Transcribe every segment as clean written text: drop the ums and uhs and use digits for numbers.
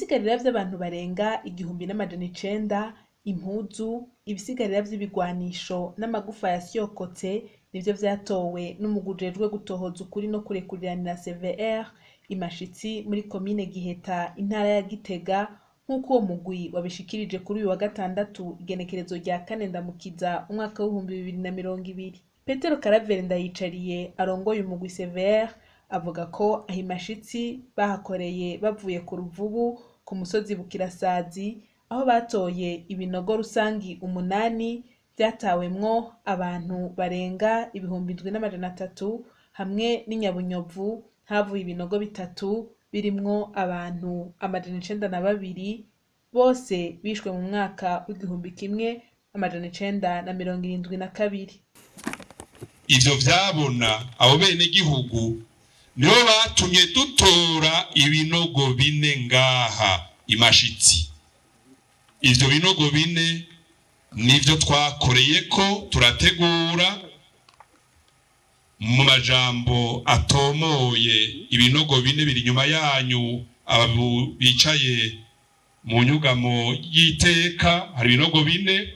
Ibisigarira vy'abantu barenga 1900, impuzu, ibisigarira vy'ibigwanisho n'amagufa yasyokotse nivyo vyatowe n'umugwi ujejwe gutohoza ukuri no kurekuriranira CVR imashitsi muri komine Giheta, intara ya Gitega, nk'uko uwo mugwi wabishikirije kuri uyu wa gatandatu, igenekerezo rya 4 Ndamukiza, umwaka w'2020. Petero Karaveri Ndayicariye arongoye umugwi CVR avuga ko aho imashitsi bahakoreye bavuye ku Ruvubu ku musozi Bukirasazi, aho batoye ibinogo rusangi umunani vyatawemwo abantu barenga 7300, hamwe n'Inyabunyovu havuye ibinogo bitatu birimwo abantu 902, bose bishwe mu mwaka w'1972. Ivyo vyabona abo bene gihugu nibo batumye dutora ibinogo bine ngaha imashitsi. Ivyo binogo bine nivyo twakoreye ko turategura. Mu majambo atomoye, ibinogo bine biri inyuma yanyu, abo bicaye mu nyugamo y'iteka. Hari ibinogo bine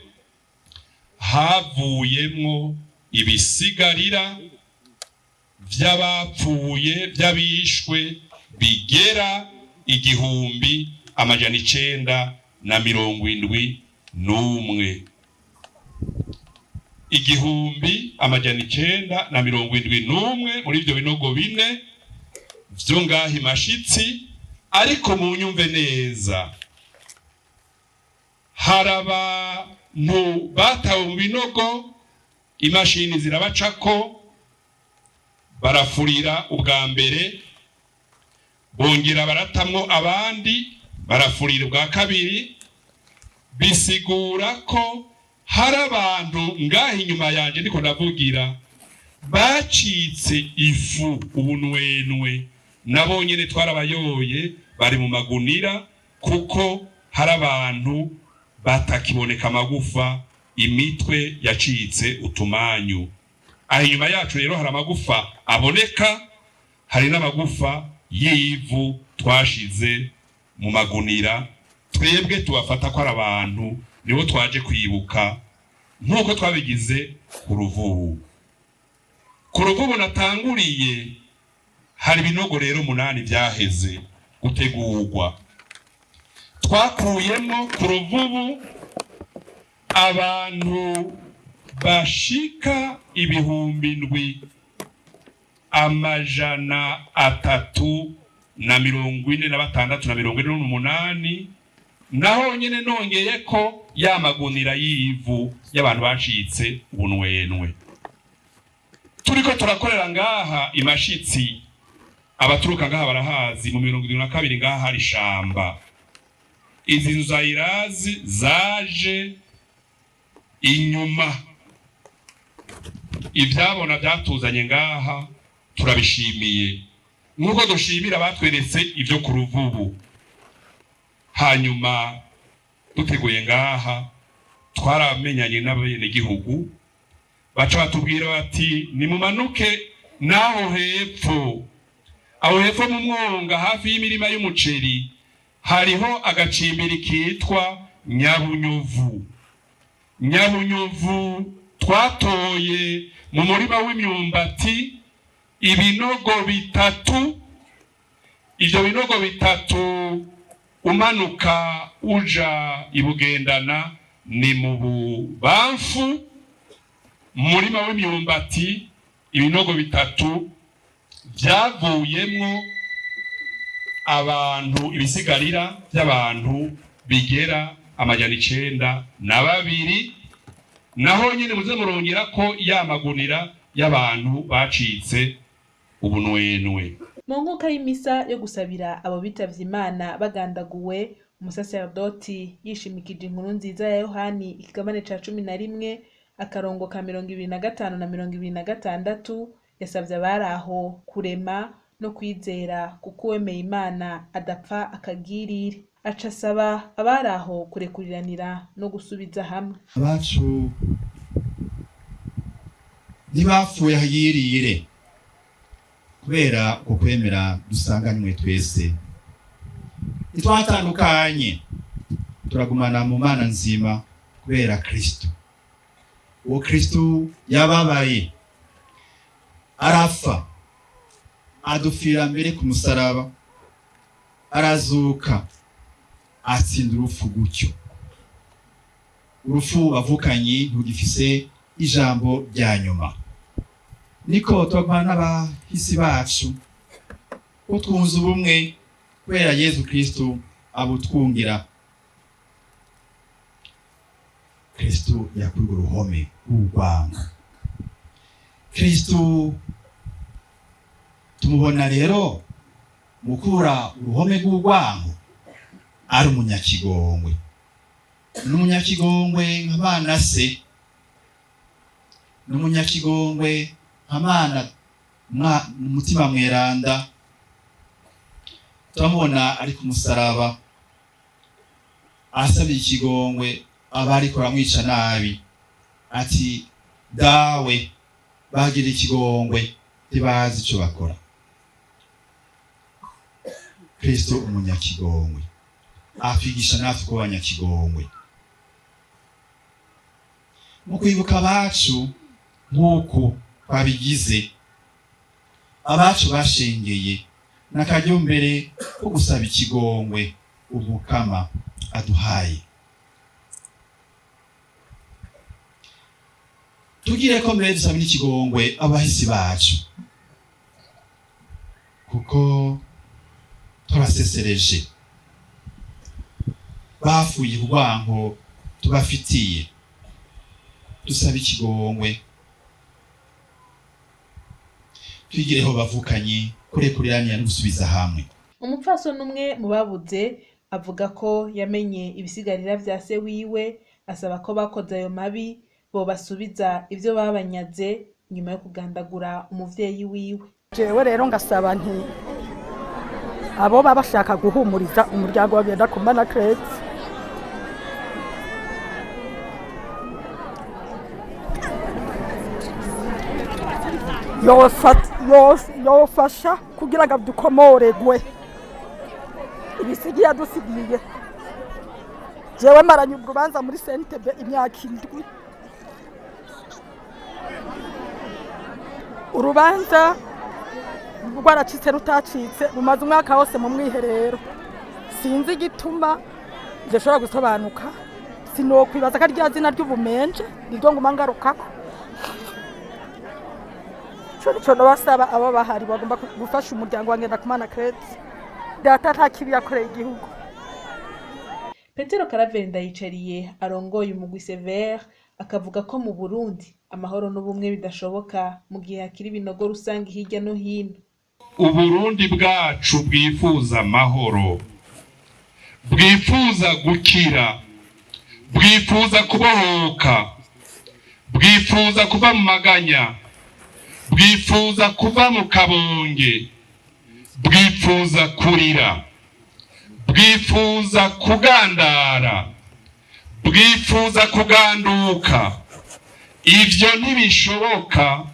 havuyemwo ibisigarira vy'abapfuye, vy'abishwe bigera 1971. 1971 muri ivyo binogo bine vyo ngaha imashitsi. Ariko munyumve neza, hari abantu batawe mu binogo, imashini zirabacako, barafurira ubwa mbere, bongera baratamwo abandi, barafurira ubwa kabiri. Bisigura ko hari abantu ngaha inyuma yanje ndiko ndavugira bacitse ifu, ubunwenwe, nabo nyene twarabayoye, bari mu magunira, kuko hari abantu batakiboneka amagufa, imitwe yacitse utumanyu. Aho inyuma yacu rero hari amagufa aboneka, hari n'amagufa y'ivu twashize mu magunira. Twebwe tubafata ko ari abantu, nibo twaje kwibuka nk'uko twabigize ku Ruvubu. Ku Ruvubu natanguriye, hari ibinogo rero umunani vyaheze gutegurwa. Twakuyemo ku Ruvubu abantu bashika 734648, naho nyene nongeye ko ya magunira y'ivu y'abantu bacitse ubunwenwe. Turiko turakorera ngaha imashitsi, abaturuka ngaha barahazi, mu 72 ngaha hari ishamba. Izi nzu za irazi zaje inyuma. Ivyabona vyatuzanye ngaha turabishimiye, nk'uko dushimira batweretse ibyo ku Ruvubu. Hanyuma duteguye ngaha, twaramenyanye n'abenegihugu, baca batubwira bati: "Nimumanuke naho hepfo." Aho hepfo mu mwonga, hafi y'imirima y'umuceri, hariho agacimbiri kitwa Nyabunyovu. Nyabunyovu twatoye mu murima w'imyumbati ibinogo bitatu. Ivyo binogo bitatu, umanuka uja ibugendana ni mu bubamfu, mu murima w'imyumbati, ibinogo bitatu vyavuyemwo abantu, ibisigarira by'abantu bigera 902. Naho nyine muze murongera ko yamagunira y'abantu bacitse ubunwenwe. Mu nkuka y'imisa yo gusabira abo bitavye Imana bagandaguwe, umusaserdoti yishimikije Inkuru Nziza ya Yohani, ikigabane ca 11, akarongo ka 25 na 26, yasavye abari aho kurema no kwizera, kuko uwemeye Imana adapfa akagirire. Aca asaba abari aho kurekuriranira no gusubiza hamwe. Abacu ntibapfuye ahayirire kubera uko kwemera dusanganywe twese. Ntitwatandukanye, turagumana mu Mana nzima kubera Kristo. Uwo Kristo yababaye, arapfa, adupfira mbere ku musaraba, arazuka, atsinda urupfu. Gutyo urupfu, bavukanye, ntugifise ijambo rya nyuma. Niko turagumana n'abahisi bacu ko twunze ubumwe kubera Yezu Kristo abutwungira. Kristo yakurwa uruhome rw'urwango. Kristo tumubona rero mukura uruhome rw'urwango ari umunyakigongwe, n'umunyakigongwe nka Mana se, n'umunyakigongwe nka Mana Umutima Mweranda. Turamubona ari ku musaraba asabye ikigongwe abariko baramwica nabi, ati: "Dawe, bagira ikigongwe, ntibazi ico bakora." Kristo umunyakigongwe atwigisha natwe kuba abanyakigongwe mu kwibuka abacu nk'uko twabigize, abacu bashengeye, n'akaryo mbere ko gusaba ikigongwe Umukama aduhaye. Tugire ko mbere dusaba n'ikigongwe abahisi bacu, kuko turasesereje, bafuye urwanko tubafitiye. Dusaba ikigongwe, twigireho, bavukanye, kurekuriranira no gusubiza hamwe. Umupfasoni umwe mu babuze avuga ko yamenye ibisigarira vya se wiwe, asaba ko bakoze ayo mabi bobasubiza ivyo babanyaze nyuma yo kugandagura umuvyeyi wiwe. Jewe rero ngasaba nti abo baba bashaka guhumuriza umuryango wa Ngendakumana Keretse, yofasha kugira ngo dukomoregwe ibisigiye yadusigiye. Jewe maranye urubanza muri sentebe imyaka 7. Urubanza rwaracitse rutacitse, rumaze umwaka wose mu mwiherero. Sinzi igituma bidashobora gusobanuka. Sinokwibaza ko rya zina ry'ubumenje niryo nguma ngarukako. Ico nico nobasaba, abo bahari bagomba gufasha umuryango wa Ngendakumana Keretse. Data nta kibi yakoreye igihugu. Petero Karaveri Ndayicariye arongoye umugwi Severe akavuga ko mu Burundi amahoro n'ubumwe bidashoboka mu gihe hakiri ibinogo rusange hirya no hino. Uburundi bwacu bwifuza amahoro, bwifuza gukira, bwifuza kubohoka, bwifuza kuva mu maganya, bwifuza kuva mu kabonge, bwifuza kurira, bwifuza kugandara, bwifuza kuganduka. Ivyo ntibishoboka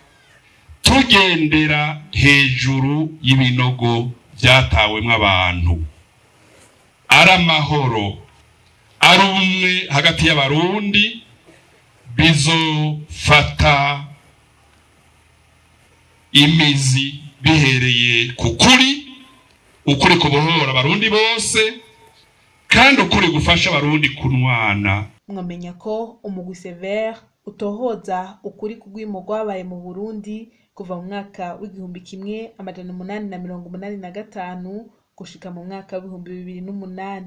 tugendera hejuru y'ibinogo vyatawemwo abantu. Ari amahoro, ari ubumwe hagati y'Abarundi, bizofata imizi bihereye ku kuri, ukuri kubohora Abarundi bose, kandi ukuri gufasha Abarundi kunwana. Mwamenya ko umugwi Severe utohoza ukuri ku rwimo rwabaye mu Burundi kuva mu mwaka w'1885 gushika mu mwaka w'2008.